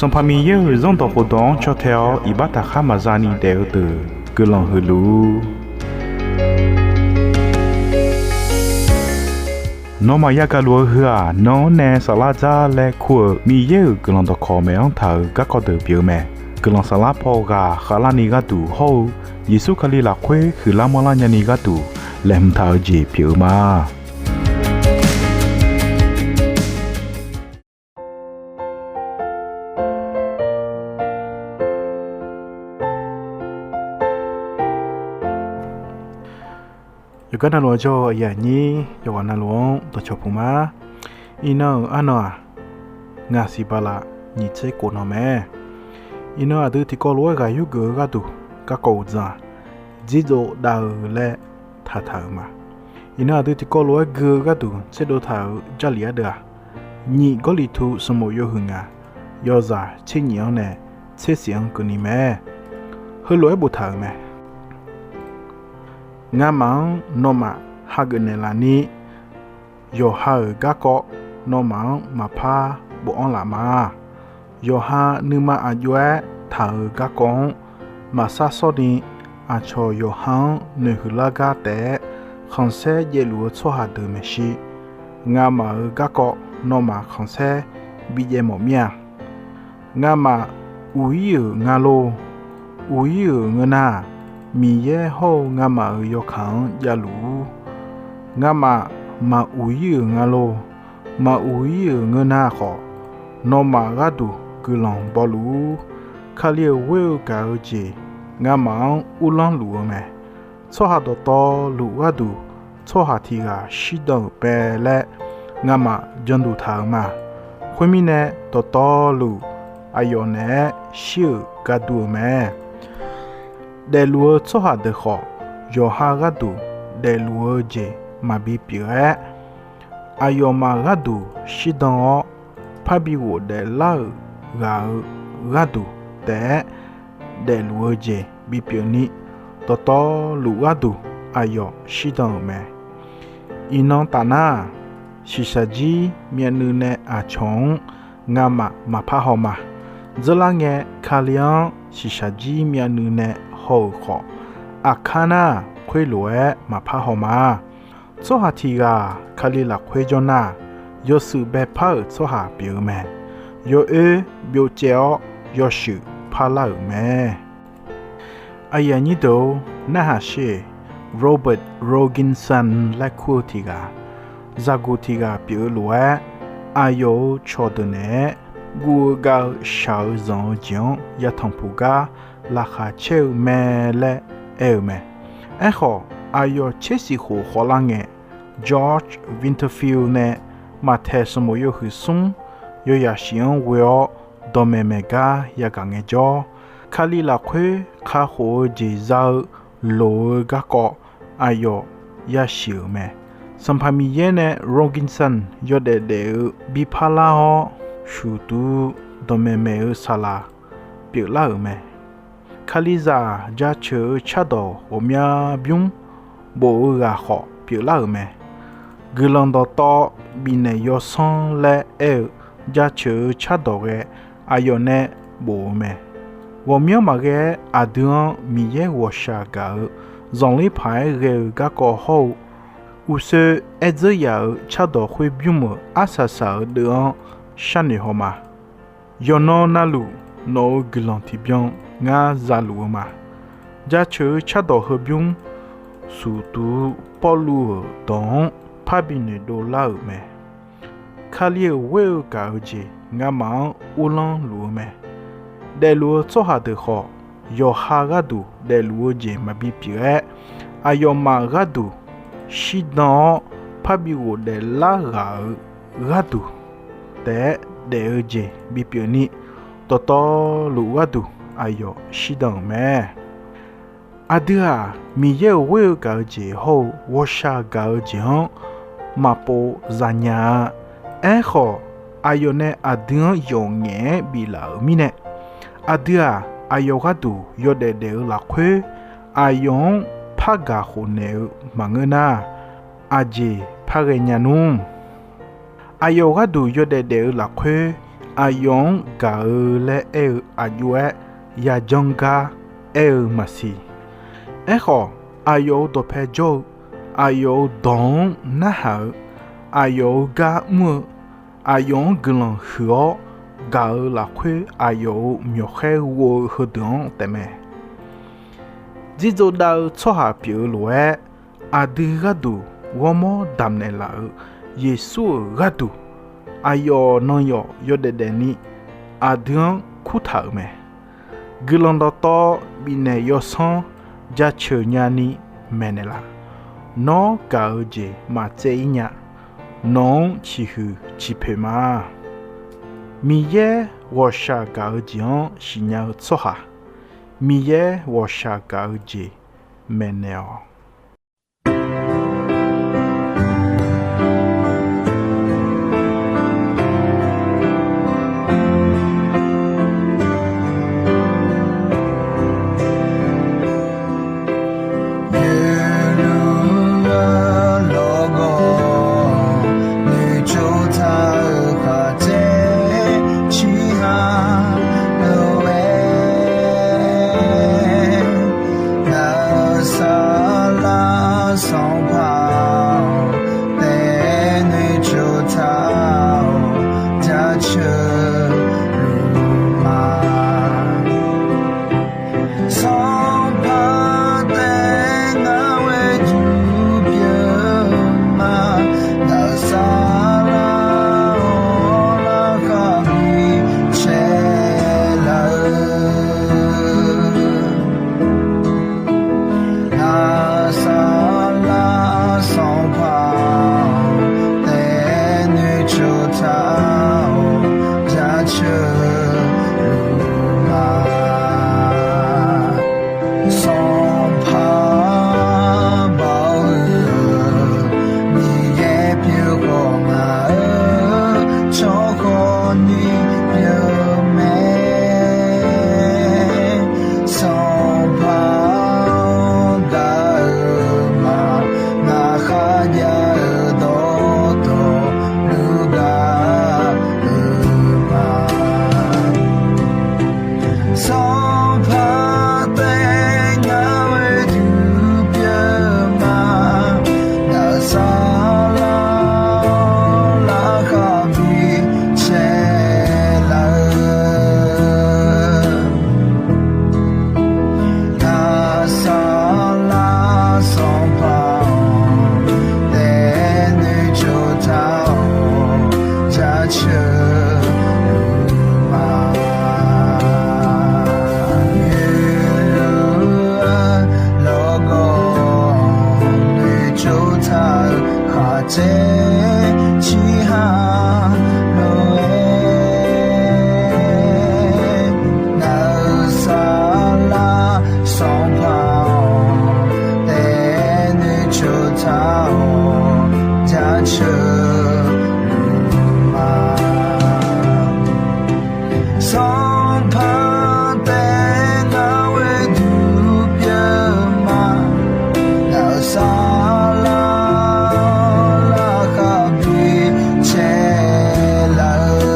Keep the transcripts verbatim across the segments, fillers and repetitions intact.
Sanqpaq Miqyaer-euq Zanrdawq khofdawq-anr caw tae-awr iqbax taqkhar maqza ni daef-eu deuq guiqlanq huiq luf-ur. Nawmaf yagaq luf-eu heu-aq, nan-anr nae saflar dzar laer kur-euq Miqyaer-euq guiqlanq dawqkawq maeq-anr taq-euq garkawv deuq pyeuf-eu mae. Guiqlanq saflar paw ghaq khavlarni gharduq hawr-eu Yeqsur Kali lafkhoer huiqlar manrlar nyani gharduq laeqhmq taq-eu jeq pyeuf-eu ma. Yawqgar navluf-anr jawr-eu aqyuif aqnyir yawqghaq navluf-anr dawqcawq puq ma. Iqnan-euq arnan-aq, ngaq siq bala nyiq tser khof nan mae. Iqnan aqdui tiqkawv lof-aer ghaq yurgeuf-eu gharduq garkawv uqdzan-aq, dzirdzov dav-eu laer taqtaq-euq ma. Iqnan aqdui tiqkawv lof-aer gui-eu gharduq tserdov taq-euq Jarlif ardeuv-aq, nyiq Gawrliqtu sanqbof yawhuiq ngaq yawzaq tser nyif-anr nae tser siq-anr keuvni mae. Heulof-aer boftaq-euq mae. Ngamaf-anr nawmaf hageuf naeqlaf ni, yawqha-euq garkawv nawmaf-anr maqpar bofanr laf ma. Yawqha nuima aqjox-aer taq-euq garkawv-anr maqsar sawr ni, aqcawq yawqha-anr noeqhuiq lar gar taef-aer khanqsaer jaevluf-eu tsawrhaq deuq maeqshi, ngamaf-euq garkawv nawmaf khanqsaer bijaev mawf mir-a. Ngamaf uq-ir-euq nga lor. Uq-ir-euq ngeur nar, Miqyaer hawr-eu ngamaf-euq yawkaq-anr javluf-ur. Ngamaf maquq-ir-euq nga lor. Maquq-ir-euq ngeur nar khawf, nawmaf gharduq guiqlanq bawluf-ur. Kali-euq ghoer-eu gaq-eu jeq ngamaf-anr uvlanr luf-eu mae. Tsawrhaq dawqtawvluf gharduq tsawrhaq tiq ghaq shirdan-euq mae laer ngamaf janduq taq-euq ma. Khoermirnae, dawqtawvluf aqyawf naeq-aer shir-euq gar dur-eu mae. Daefluf-eu tsawrhaq deuq khawf, yawqha gharduq daefluf-eu jeq maqbi pyeuf-aer, aqyawfmaf gharduq shirdan-awr, parbi ghofdaef lar-euq ghaq-euq gharduq taef-aer daefluf-eu jeq bipyeuf ni, dawqtawvluf gharduq aqyawf shirdan-euq mae. Iqnan tafnar-aq, shiqshaq jir myavnuiv nae aqcawq-anr ngamaf maqpar haw ma. Dzeurlar ngae, Kali-anr shiqshaq jir myavnuiv nae haw-euq khawf, aqkar nar khoerlof-aer maqpar haw ma. Tsawrhaq tiq ghaq Kali lafkhoer jawr nar, yawshuif baepar-euq tsawrhaq pyeuf-eu mae. Yawoer byovcaev-awr yawshuif parlar-euq mae. Aqyuif aqnyir deuq-or, narhaq sher-eq, Robert Robinson laer kur-eu tiq ghaq, zaqguq tiq ghaq pyeuf-eu lof-aer, aqyawf-euq cawqdeuq naeq-aer guv-eu gav-eu shaq-eu zanq-eu jeq-anr yatanq puq gar laqkhaq caer-eu mae laer aer-eu mae. Aerkhawf, aqyawf tser siq khof khawvlar ngae, George Whitefield nae Maqtaeq sanqbof yawhuiq smr yawyaq shif-anr ghoe-awr dawqmaeq maeq gar yagaq ngaejawr, Kali lafkhoer kakhof-eu jeq za-eu loq-eu garkawv aqyawf yashir-euq mae. Sanqpaq Miqyaer nae Robinson yawdaef daef-eu bi parlar-awr, shuqtuv dawqmaeq maeq-eu saqlaq pyeuflar-euq mae. Kalizaq jaceuq-eu cardawq ghawqmya bymr bof-eu ghaq khawf pyeuflar-euq mae. Guiqlanq dawqtawv bifnaeq yawsanr laer aer-eu jaceuq-eu cardawq ghae aqyawf nae bof-eu mae. Ghawqmyanr maqghae-aer aqdui-anr Miqyaer ghawqshaq gaq-eu zanqler paq-aer ghae-eu garkawv hawr-eu, uqsoer aerdzeur yaf-euq cardawq khoer bymr-euq arsaq saq-eu deuv-anr sharnoeq haw ma. Yawqnan navluf nawq-euq guiqlanq tiqbyan ngar zaluf-eu ma. Jaceuq-eu cardawq heubymr, suqtuv Pawrluv-euq dawq-anr parbi noeqdov lar-euq mae. Kali-euq ghoer-eu gaq-eu jeq ngamaf-anr uvlanr luf-eu mae. Daefluf-eu tsawrhaq deuq khawf, yawqha gharduq daefluf-eu jeq maqbi pyeuf-aer, aqyawfmaf gharduq shirdan-awr parbi ghofdaef lar ghaq-euq gharduq taef-aer daef-eu jeq bipyeuf ni, dawqtawvluf gharduq aqyawf shirdan-euq mae. Aqdui-aq, Miqyaer-euq ghoer-eu gaq-eu jeq hawr-eu ghawqshaq gaq-eu jeq-anr maqpov zanya-a. Aerkhawf, aqyawf nae aqdui-anr yawf ngaef-aer biflaf-euq mirnae, aqdui-aq, aqyawf gharduq yawdaef daef-eu lafkhoer, aqyawf-anr par gaq khofnaeq-eu maqngeur nar, aqjeq par ghaenya nmr. Aqyawf gharduq yawdaef daef-eu lafkhoer, aqyawf-anr gaq-eu laer aer-eu aqjox-aer yajanr gar aer-eu maqsiq. Aerkhawf, aqyawf-euq dawqpae jawr-eu, aqyawf-euq dawq-anr narhaq-eu, aqyawf-euq gar mr-eu, aqyawf-anr guiqlanq huiq-awr gaq-eu lafkhoer aqyawf-euq myawqkhaer ghov-eu heudeuq-anr taefmae. Dzirdzov dav-eu tsawrhaq pyeuf-eu lof-aer, aqdui gharduq ghawrmawr damq naeqlaf-euq Yeqsur-euq gharduq, aqyawf nan yawf yawdaef daefni aqdui-anr kurtaq-euq mae. Guiqlanq dawqtawv bifnaeq yawsanr jaceuq nyani maeqnaeq laf. Nawr gaq-eu jeq maqtsaev-ir nya. Nawq-anr ciqhuiq ciqpoeq ma. Miqyaer ghawqshaq gaq-eu jeq-anr siqnya-eu tsawrhaq, Miqyaer ghawqshaq gaq-eu jeq maeqnaeq-awq. Yeqluv-eu lawrgawv noeqtsov taq-euq khaqdzer ciqha lof-aer, Naqsaqlaq Sanqpaq-awq, taef noeqtsov taq-awq, jaceuq luf ma. Sanqpaq taef ngar ghoe duq pyeuf ma. Naqsaqlaq-awr, larkhaq bi caev laf-eu Naqsaqlaq Sanqpaq-awq, taef noeqtsov taq-awq, jaceuq luf ma. Sanqpaq baoq-eu Miqyaer pyeuf khawf, ngaq-euq tsawrhawq ni pyeuf mae. Sanqpaq-anr gaq-euq ma. Ngaq kharjav-eu dawqtawvluf gaq-euq ma. Sanqpaq taef ngar ghoe duq pyeuf ma. Naqsaqlaq-awr, larkhaq bi caev laf-eu Naqsaqlaq Sanqpaq-awq, taef noeqtsov taq-awq, jaceuq luf ma. Yeqluv-eu lawrgawv noeqtsov taq-euq khaqdzer ciqha lof-aer, Naqsaqlaq Sanqpaq-awq, taef noeqtsov taq-awq, jaceuq luf ma. Sanqpaq taef ngar ghoe duq pyeuf ma. Naqsaqlaq-awr, larkhaq bi caev laf-eu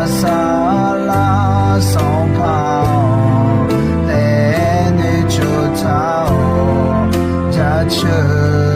Naqsaqlaq Sanqpaq-awq, taef noeqtsov taq-awq, jaceuq